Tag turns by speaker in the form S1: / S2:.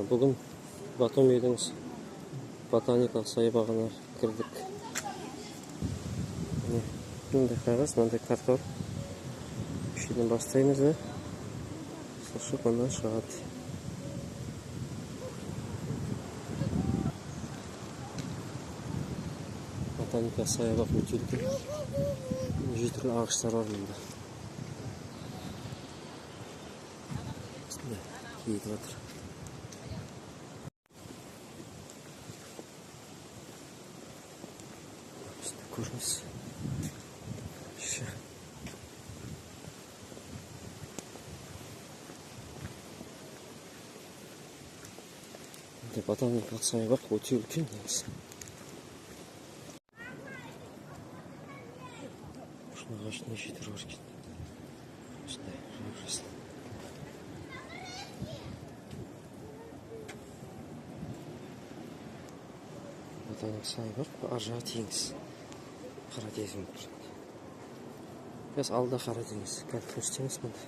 S1: Бүгін Батумидің ботаникалық саябағына кірдік. Міне, мынандай қағаз, мынандай карта бар. Осы жерден бастаймыз да, сосын мына шығады. Ботаникалық саябақ өте үлкен. Неше түрлі ағаштар бар мында. Осындай кетіп жатыр. Осындай көрініс. Іші. Мындай ботаникалық саябақ өте үлкен негізі. Осының ағашы неше түрі бар екен. Осындай жап-жасыл. Ботаникалық саябақ, ар жағы теңіз. Қара теңіз болып тұр. Қазір алда қара теңіз. Қазір көрсетеміз мында.